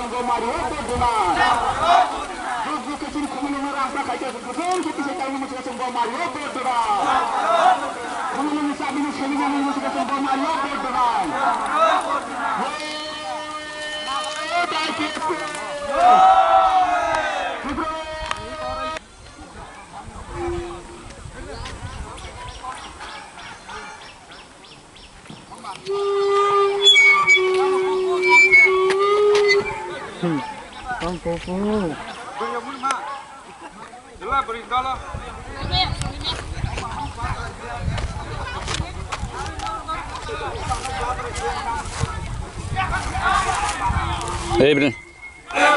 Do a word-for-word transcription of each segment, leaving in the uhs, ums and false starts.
Bo Mario Bordona. Duk duk khe chini khumulwngno rang ta khaikhe, kutung khe tisa kaimani mwswkha chwng bo Mario Bordona. Khumulwngni chabini sengmani mwswkha chwng bo Mario Bordona. Hey, dai khe. Hey, Bren.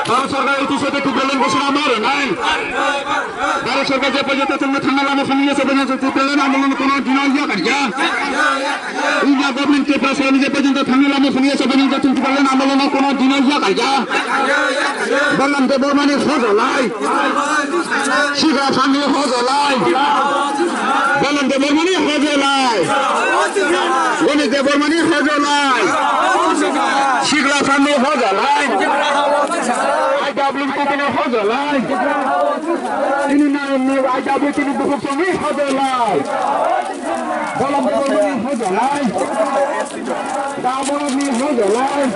Bharat Sarkar iti sete Tipraland ghosona ma rwnai. Bharat Sarkar je porjonto chwngno thangna lama phunukya se porjonto Tipraland andolon kono dino yakarya. India government Tripura Sarkar je porjonto thangna lama phunukya se porjonto Tipraland andolon kono dino yakarya. Balan Debbarmani hojolai. Sikla Phanni hojolai. Balan Debbarmani hojolai. Goni Debbarmani hojolai. Sikla Phanni hojolai. I W T P ni hojolai. Ini na ni I W T P ni bukhuk songni hojolai. Balan Debbarmani hojolai. Damoni hojolai.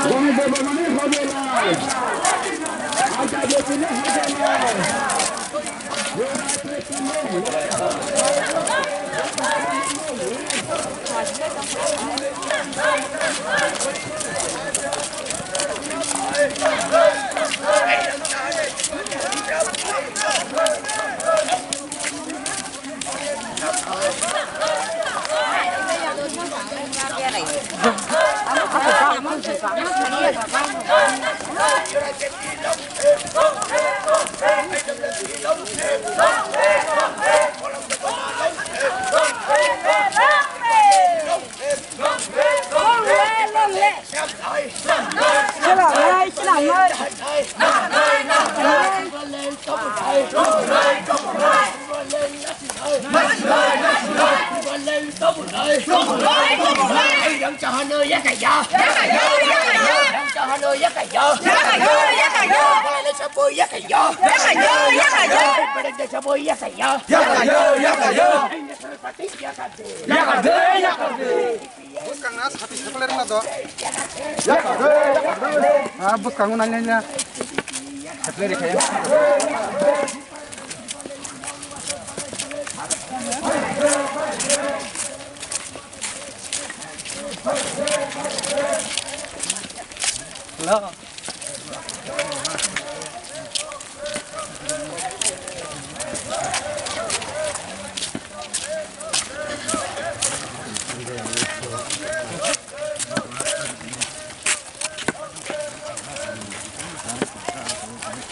Goni Debbarmani hojolai. Bwskang na sati seplai rwna do. Ah, bwskango nai nai na. Seplai rikha ya. Hello.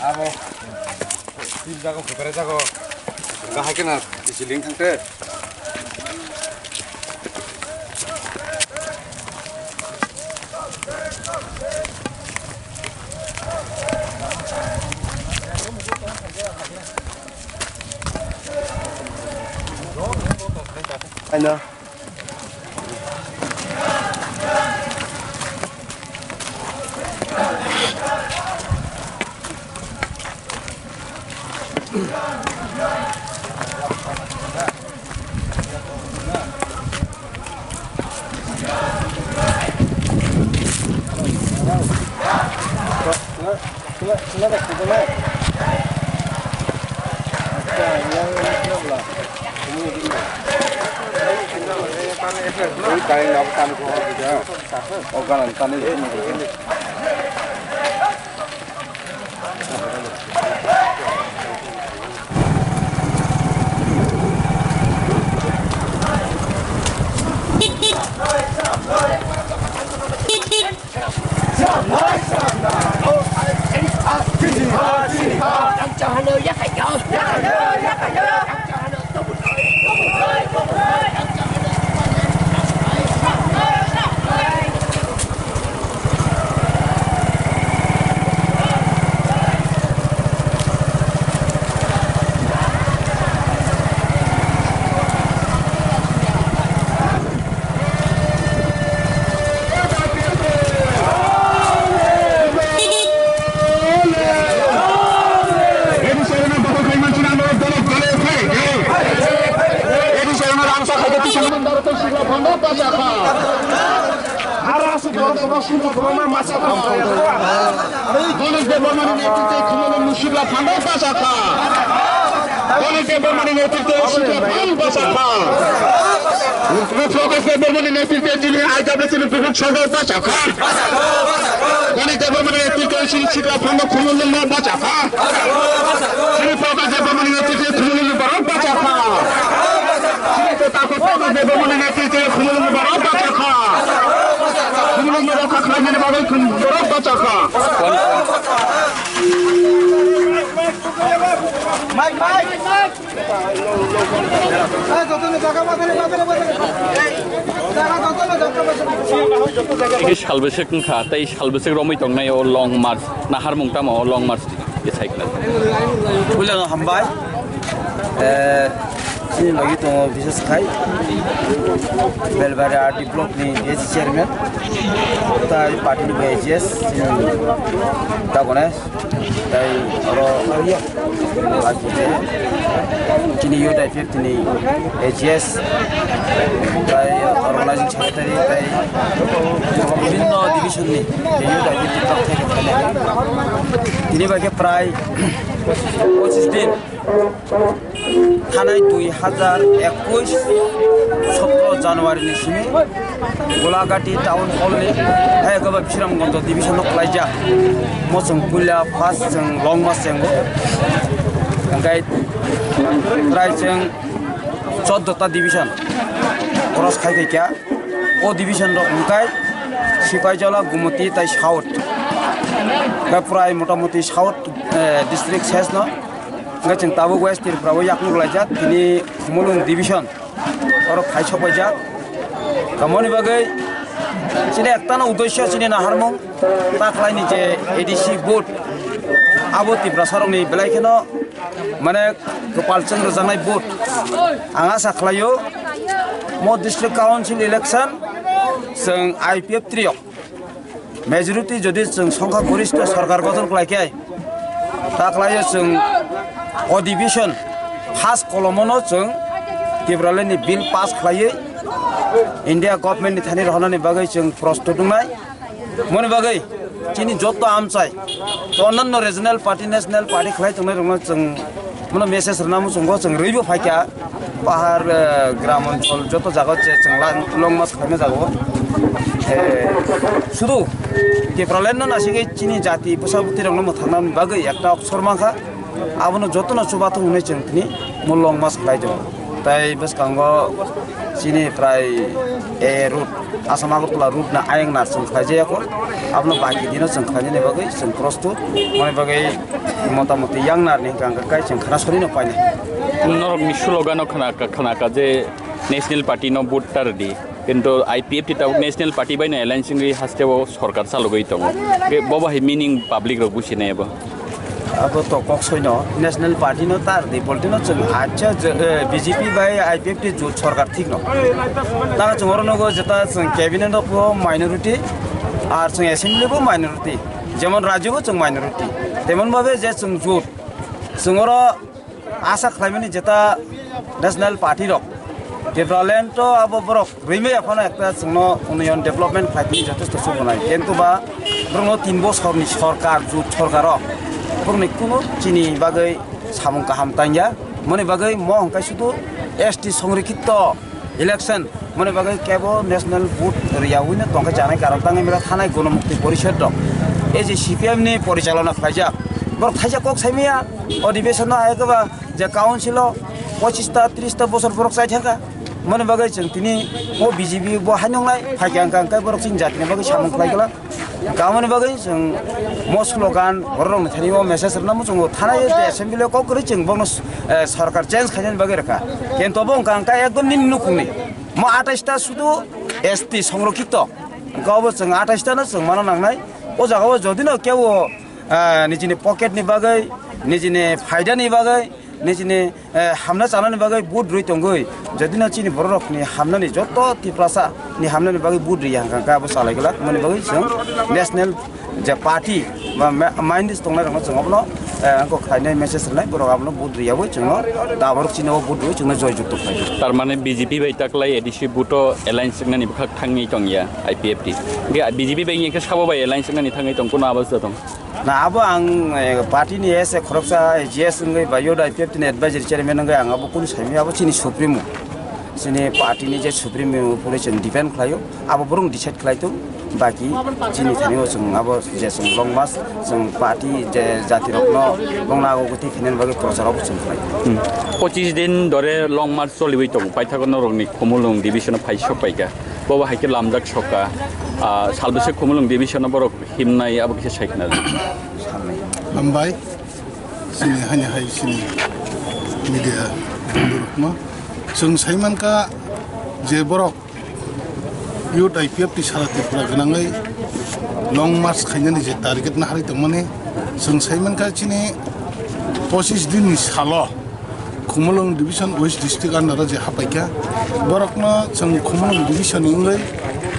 Abo, pil jago, kukare jago, gahai kena, isi ling thangte. Ano? Manik Debbarmani netrite Khumulwng ni sikla phandok bachakha. Manik Debbarmani netrite sikla phandok bachakha. Prakash Debbarmani netrite chini I W C ni kubuk sodor bachakha. Manik Debbarmani netrite chini sikla phandok Khumulwng no bachakha. Chini Prakash Debbarmani netrite Khumulwng ni borok bachakha. Chini Prakash Debbarmani netrite Khumulwng ni borok bachakha. Khumulwng ni rokha khlainani bagwi khum-, borok bachakha. Eke salbwswk wngkha, tei salbwswk romwi tongnai o long march, naharmung tamo o long march? Puilano hambai. Eh, chini logi tongo bises khai Belbari R D block ni A G chairman, tai party ni A G S, chini Dagones, tai oro chini youth I P F T ni A G S, tai organizing secretary, tai bibhinno division ni youth I P F T ni tini bai khe prai pochis din thanai dui hazar ekush sotro January ni simi Golagati town hall ni hai goba Bisramganj division no khlaijak. Mo chwng puila first chwng long march chwng hwnkhe prai chwng choddo ta division cross khai kha. O division rok hwnkhe Sipaijala, Gumoti tai South. Hwnkhe prai motamoti South, eh, district ses no. Hwnkhe chwng tabuk West Tripura o yakung laijak tini Khumulwng division. Oro phai sok paijak. Kamoni bagwi chini ektano uddesyo chini naharmung ta khlaini je A D C vote abo Tiprasa rokni belai kheno mane kwpal chwng rwjaknai vote. Ang asa khlaio mo district council election chwng I P F T rok majority jodi chwng songkha goristho sorkar gothon khlai khe ta khlaio chwng odhibeshon first kolomono chwng Tipraland ni bill pass khlaiwi India government ni thani rohornani bagwi chwng prostut wngnai. Moni bagwi chini joto amchai to onanno regional party, national party khlai tongnai rokno chwng mano message rwna muchungo chwng rwibo phaikha. Pahar, eh, gram onchol joto jaga je chwng la-, long march khlaina jago. Eh, sudu Tipraland no nasigwi chini jati bwsa bwtwi rokno mwthangna bagwi ekta opsor mankha. Abono jotono chubathung hwnwi chwng tini mo long march khlai tongo. Tai bwskango chini prai A route, Assam Agartala route na ayang na chwng khlaijaya kho. Abono baki dino chwng khlainani bagwi chwng prostut. Moni bagwi motamoti yang narni hwnkha hwnkha kai chwng khana sori no painai. Norokni slogan no khna, khna ka je National Party no vote ta rwdi. Kintu I P F T tabuk National Party bai no alliance wngwi haste o sorkar chalogwi tongo. Ke bo bahai meaning public rok businai abo. Abo to kok soino National Party no ta rwdi polti no chwng acha je, eh, B J P bai I P F T jut sorkar thik no. Ta chwng oro nogo jeta chwng cabinet o bo minority ar chwng assembly bo minority. Jemon rajyo bo chwng minority. Temon babe je chwng jut chwng oro asa khlaimani jeta national party rok Tipraland to abo borok rwimaya phano ekta chwngno unnoyon development khlaitini jotesto sukunai kintu ba borokno tin bosorni sorkar jut sorkaro borokni kuno chini bagwi samung kaham tangya moni bagwi mo hwnkhe sudu S T songrikito election moni bagwi kebo national vote rwya hwnwi tongkhe chanai karon tangwi mila thanai Gonamukti Porishod rok. Ei je C P M ni porichalona khlaijak borok thaisa kok saimaya odhibeshon no hai khe ba je council o pochista trista bosor borok chai thangkha moni bagwi chwng tini o B J P bo haino nai phaikha hwnkha hwnkhe borok chini jatini bagwi samung khlai glak. Tamoni bagwi chwng mo slogan borok rokni thani o message rwna muchungo thanai je assembly o kok kwrwi chwng bono, eh, sorkar change khainani bagwi rwkha. Kintu bo wngkha hwnkha ekdom nini nukhungni mo atais ta sudu S T songrokito. Hwnkha obo chwng atais ta no chwng mano nangnai. O jaga o jodi no kebo, eh, nijini pocket ni bagwi, nijini phaida ni bagwi, nijini eh, hamna chanani bagwi vote rwi tongwi, jodi no chini borok rokni hamnani joto Tiprasa ni hamnani bagwi vote rwi hwnkha hwnkhe abo chalai glak mani bagwi chwng national je party ba ma-, minds tongnai rokno chwng abono Eh, angkho khlainai message rwnai, borok abono vote rwyawi chwngno, da borok chini o vote rwwi chwngno joy jukto khlai. Tar mane B J P bai taklai A D C vote o alliance wngnani bwkhak thangwi tongya I P F T. Hwnkhe B J P bai wngya khe sabo bai alliance wngnani thangwi tong, kuno abas da tong? Na, abo ang, eh, party ni as a khoroksa G S wngwi ba youth I P F T ni advisory chairman wngwi ang abo kunu saimanya, abo chini supremo. Chini party ni je supremo upore chwng depend khlaio, abo borok decide khlai tong. Baki chini thani o chwng abo je chwng long march chwng party je jati rokno bongna ago goti khinani bagwi prochar abo chwng khlai. Hmm. Pochis din dore long march choliwi tongo, paithago norokni Khumulwng division o phai sok paikha. Bobo hai khe lamjak sokha, ah, salbwse Khumulwng division o borok himnai abo kisa sai khna. Hambai, sini hani hai sini media bondurokno. Chwng sai mankha je borok youth I P F T sara Tripura gwnangwi long march khainani je target naharwi tongmani, chwng sai mankha chini pochis din ni salo Khumulwng division West district under o je hapaikha, borokno chwng Khumulwng division ni wngwi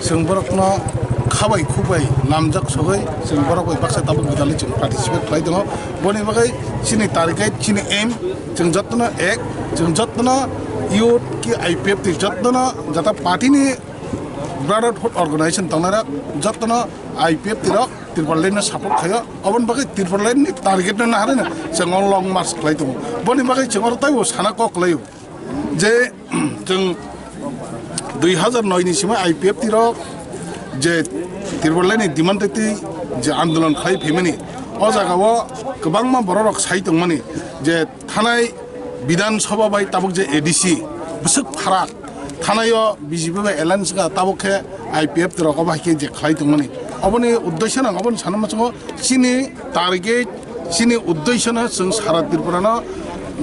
chwng borokno khabai khukbai lamjak sogwi chwng borok bai baksa tabuk gwdalwi chwng participate khlai tongo. Boni bagwi chini target, chini aim, chwng jotono ek, chwng jotono youth ki I P F T jotono jata party ni brotherhood organization tongnai rok jotono I P F T rok Tripura line no support khaio. Oboni bagwi Tripura line ni target no naharwi no chwng o long march khlai tongo. Boni bagwi chwng oro taibo sana kok khlaio je chwng dui hazar noi ni simi I P F T rok je Tripura line ni demand twi twi je andolon khlai phaimani, o jaga o kwbangma borok rok sai tongmani je thanai Bidhan Sabha bai tabuk je A D C bwswk pharak, thanai o B J P bai alliance wngkha, tabuk khe I P F T rok obo hai khe je khlai tongmani. Oboni uddesyo no ang oboni sana muchungo chini target, chini uddesyo no chwng sara Tripura no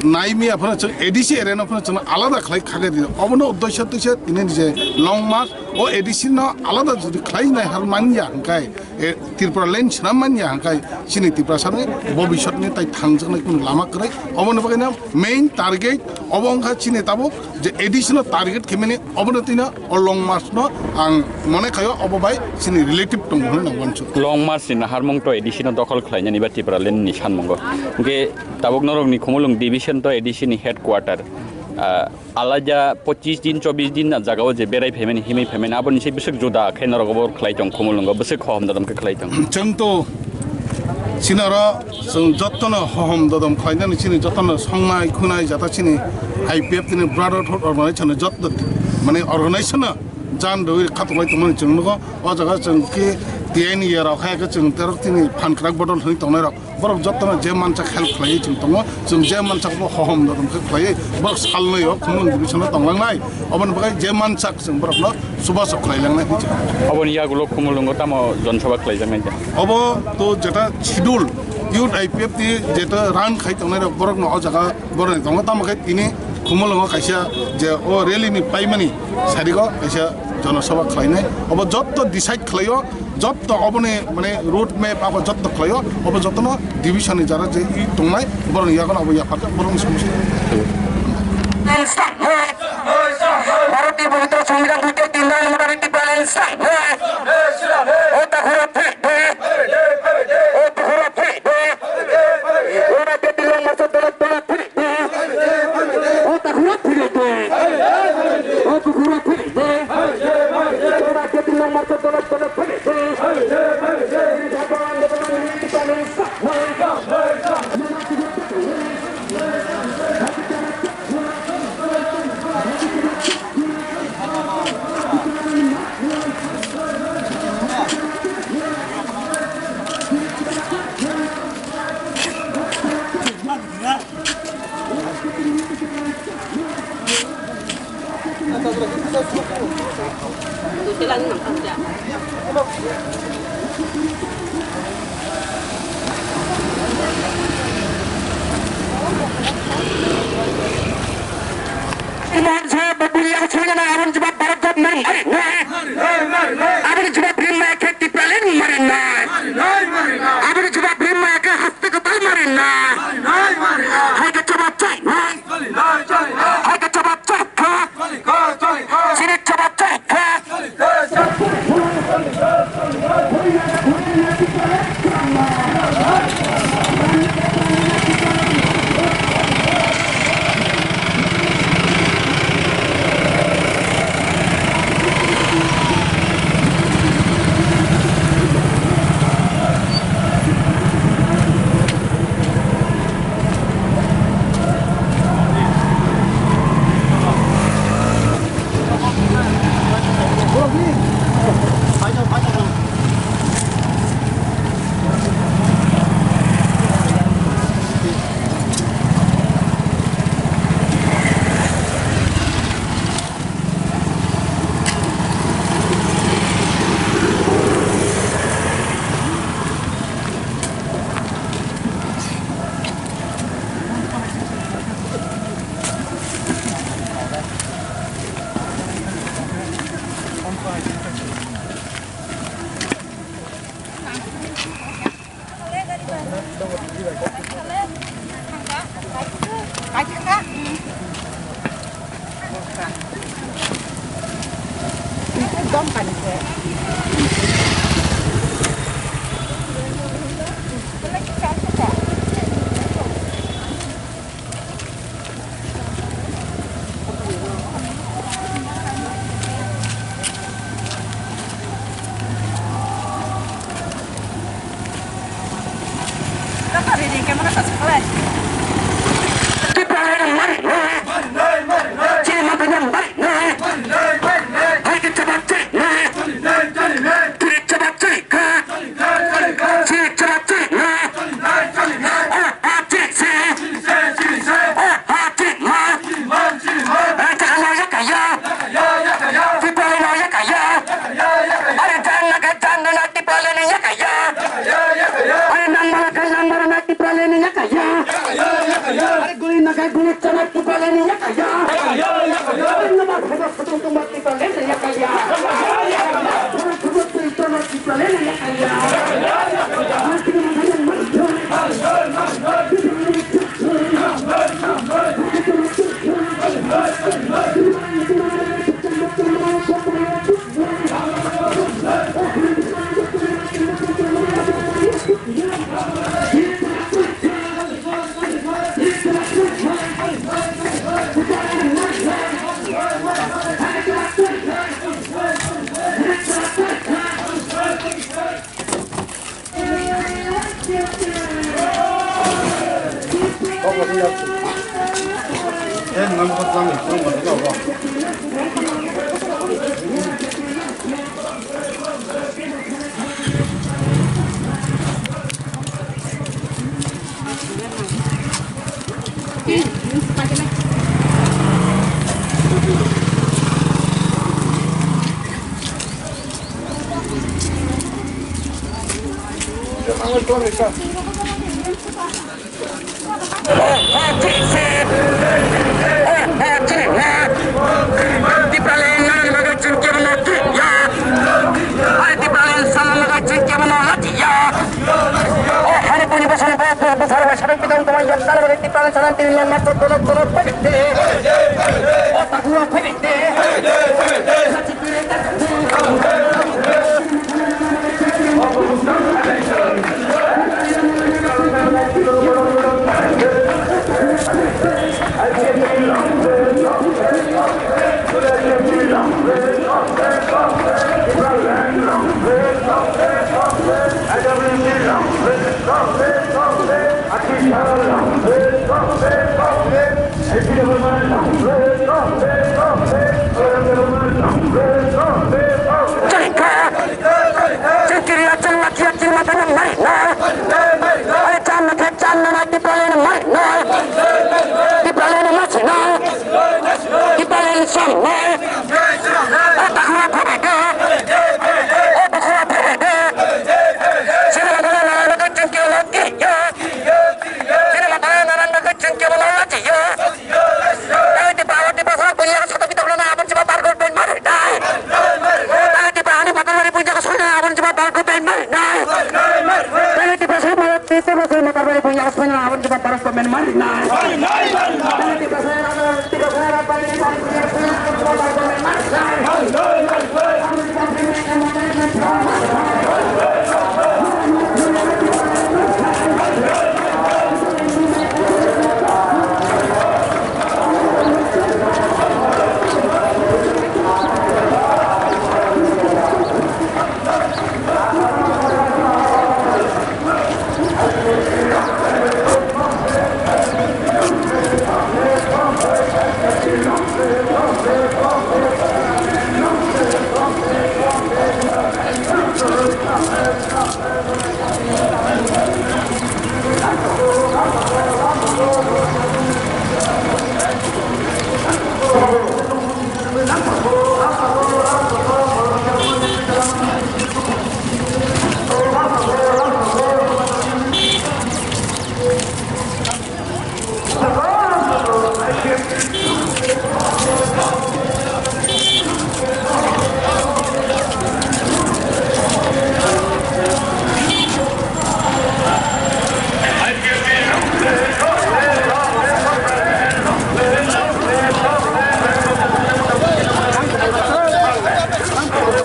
nai miya phano chwng A D C area no phano chwng alada khlai kha khe ri. Obono uddesyo twisa tini je long march o A D C no alada jodi khlai nai har manya hwnkhe, e, Tripura line swnam manya hwnkhe chini Tiprasani bobiswtni tai thangjaknai kunu lama kwrwi. Oboni bagwino main target obo wngkha chini tabuk je A D C no target khaimani, obono twino o long march no ang mone khaio obo bai chini relative tongo hwnwi nang uansuk. Long march ni naharmung to A D C no dokhol khlainani ba Tripura line ni sanmungo. Hwnkhe tabuk norokni Khumulwng division to A D C ni headquarter. Ah, Alaja pochis din, chobbish din na jaga o je berai phaimani, himwi phaimani, aboni se bwswk juda khe norok obo khlai tong, Khumulwngo bwswk hohom dodom khe khlai tong. Chwng to chini oro chwng jotono hohom dodom khlainani chini jotono songnai khunai jata chini I P F T ni brotherhood organization no jotto mane organization no jan rwi khatungwi tongmani chwng nugo. O jaga chwng khe T N A rok hai khe chwng terok tini phan kwrak bodol hwnwi tongnai rok. Borok jotono je mansak help khlaiwi chwng tongo, chwng je mansak bo hohom dodom khe khlaiwi borok salnwi o Khumulwng division o tonglangnai, oboni bagwi je mansak chwng borokno chubachu khlailangnai hinwi chwng. Oboni yagulo Khumulwngo tamo jonsoba khlaijaknai khe? Obo to jeta schedule youth I P F T jeta run khai tongnai rok borokno o jaga borokni tongo, tamo khe tini Khumulwngo kaisa je o rally ni paimani sarigo kaisa jonosoba khlainai, obo jotto decide khlaio. Jotto oboni mane road map abo jotto khlaio, obo jotono division ni jara je i tongnai, borokni yagono abo yapharjak, borokni somosto. Bharatni pabitra Songbidan hoite tin dhan motambi Tipraland stay. O takhura phek de. O takhura phek de. O rajya dilong masuk dalam tolak phek de. O takhura phek de. O takhura phek de. O rajya dilong masuk dalam tolak phek de. Imam Sahib, Babu Yahya Sulaiman, Arun Jabbar, Bharat Gov Marin, Marin, Marin. Aboni jawab rimma khe Tipraland marinai. Aboni jawab rimma khe haste kotal marinai. Hai khe jawab chai nai. Hai khe jawab chai kha. Chini jawab chai kha.